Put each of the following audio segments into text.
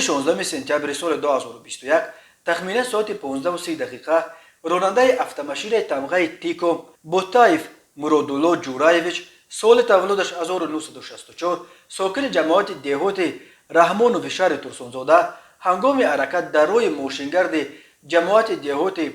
16 сентябри соли 2021 тахминан соати 15:30 дақиқа ронандаи автомашинаи тамғаи Тико Ботаев Муродулло Ҷураевич, соли таваллудаш 1964, сокини ҷамоати деҳоти Раҳмонови шаҳри Турсунзода, ҳангоми ҳаракат дар роҳи мошингарди ҷамоати деҳоти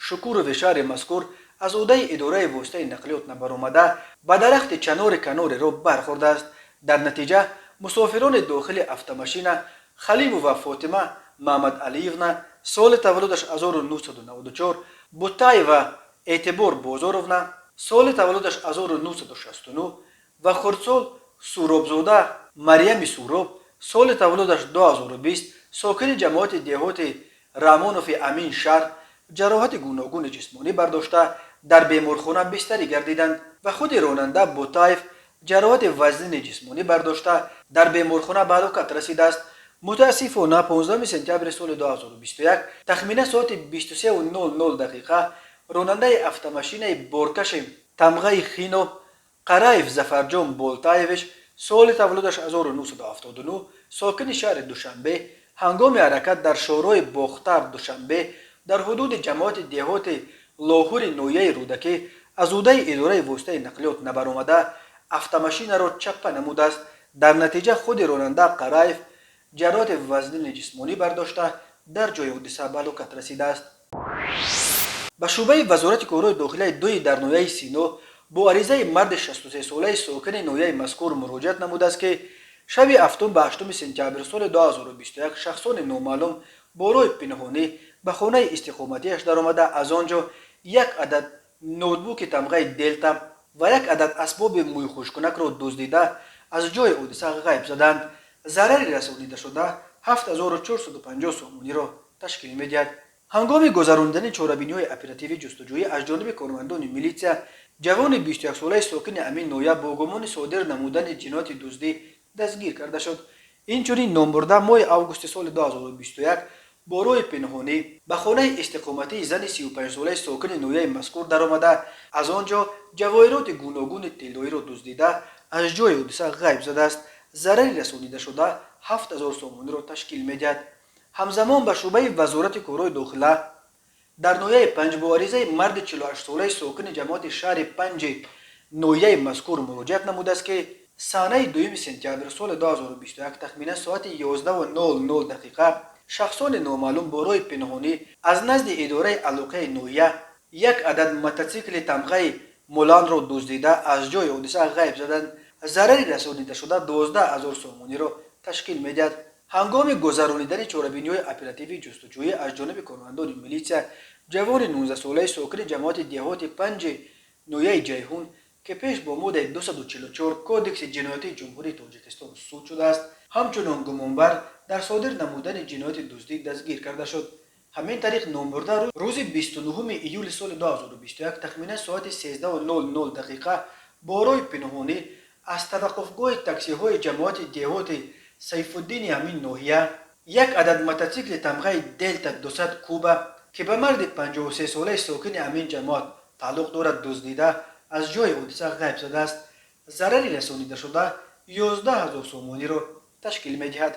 Шукурови шаҳри мазкур аз ӯҳдаи идораи воситаи нақлиёт набаромада, ба дарахти чанори канори роҳ бархӯрдааст. Дар натиҷа мусофирони дохили автомашина Халимова Фотима Маҳмадалиевна, соли таваллудаш 1994, Бутаева Эътибор Бозоровна, соли таваллудаш 1969, ва хурдсол Суробзода Марьями Суроб, соли таваллудаш 2020, сокини ҷамоати деҳоти Раҳмонови ҳамин шаҳр, ҷароҳати гуногуни ҷисмонӣ бардошта, дар беморхона бистарӣ гардиданд ва худи ронанда Ботаев ҷароҳати вазнини ҷисмонӣ бардошта, дар беморхона ба ҳалокат расидааст. Мутаассифона, 15 сентябри соли 2021 тахминан соати 23:00 дақиқа ронандаи автомашинаи боркаши тамғаи Хино Қараев Зафарҷон Болтаевич, соли таваллудаш 1979, сокини шаҳри Душанбе, ҳангоми ҳаракат дар шоҳроҳи Бохтар Душанбе дар ҳудуди ҷамоати деҳоти Лоҳури ноҳияи Рӯдакӣ аз ӯҳдаи идораи воситаи нақлиёт набаромада, автомашинаро чаппа намудааст. Дар натиҷа худи ронанда Қараев ҷароҳати вазнини ҷисмонӣ бардошта, дар ҷои ҳодиса ба ҳалокат расидааст. Ба шӯъбаи Вазорати корҳои дохилаи дуи дар ноҳияи Сино бо аризаи марди 63-солаи сокини ноҳияи мазкур муроҷиат намудааст, ки шаби 7 ба 8 сентябр соли 2021 шахсони номаълум бо роҳи пинҳонӣ ба хонаи истиқоматиаш даромада, аз он ҷо як адад ноутбуки тамғаи Делта ва як адад асбоби мӯйхушккунакро дуздида, аз ҷои ҳодиса ғайб заданд. Зарари расонидашуда 7450 сомониро ташкил медиҳад. Ҳангоми гузаронидани чорабиниҳои оперативӣ ҷустуҷӯӣ аз ҷониби кормандони милитсия ҷавони 21-солаи сокини ҳамин ноҳия бо гумони содир намудани ҷинояти дуздӣ дастгир карда шуд. Инчунин номбурда моҳи августи соли 2021 бо роҳи пинҳонӣ ба хонаи истиқоматии зани 35-солаи сокини ноҳияи мазкур даромада, аз он ҷо ҷавоҳироти гуногуни тиллоиро дуздида, аз ҷои ҳодиса ғайб задааст. Зарари расонидашуда 7000 сомониро ташкил медиҳад. Ҳамзамон ба шӯъбаи Вазорати корҳои дохила дар ноҳияи Панҷ бо аризаи марди 48-солаи сокини ҷамоати шаҳри Панҷи ноҳияи мазкур муроҷиат намудааст, ки санаи 2 сентябр соли 2021 тахминан соати 11:00 дақиқа шахсони номаълум бо роҳи пинҳонӣ аз назди идораи алоқаи ноҳия як адад мототсикли тамғаи Муланро дуздида, аз ҷои ҳодиса ғайб заданд. Зарари расонидашуда 12 000 сомониро ташкил медиҳад. Ҳангоми гузаронидани чорабиниҳои оперативии ҷустуҷӯӣ аз ҷониби кормандони милитсия ҷавони 19-солаи сокини ҷамоати деҳоти Панҷи ноҳияи Ҷайҳун, ки пеш бо моддаи 244 Кодекси ҷиноятии Ҷумҳурии Тоҷикистон суд шудааст, ҳамчунон гумонбар дар содир намудани ҷинояти дуздӣ дастгир карда шуд. Ҳамин тариқ, номбурда рӯзи 29 июли соли 2021 тахминан соати 13:00 дақиқа бо роҳи пинҳонӣ аз таваққуфгоҳи таксиҳои ҷамоати деҳоти Сайфуддини ҳамин ноҳия як адад мототсикли тамғаи Делта 200 Куба, ки ба марди 53-солаи сокини ҳамин ҷамоат тааллуқ дорад, дуздида, аз ҷои ҳодиса ғайб задааст. Зарари расонидашуда 11 000 сомониро ташкил медиҳад.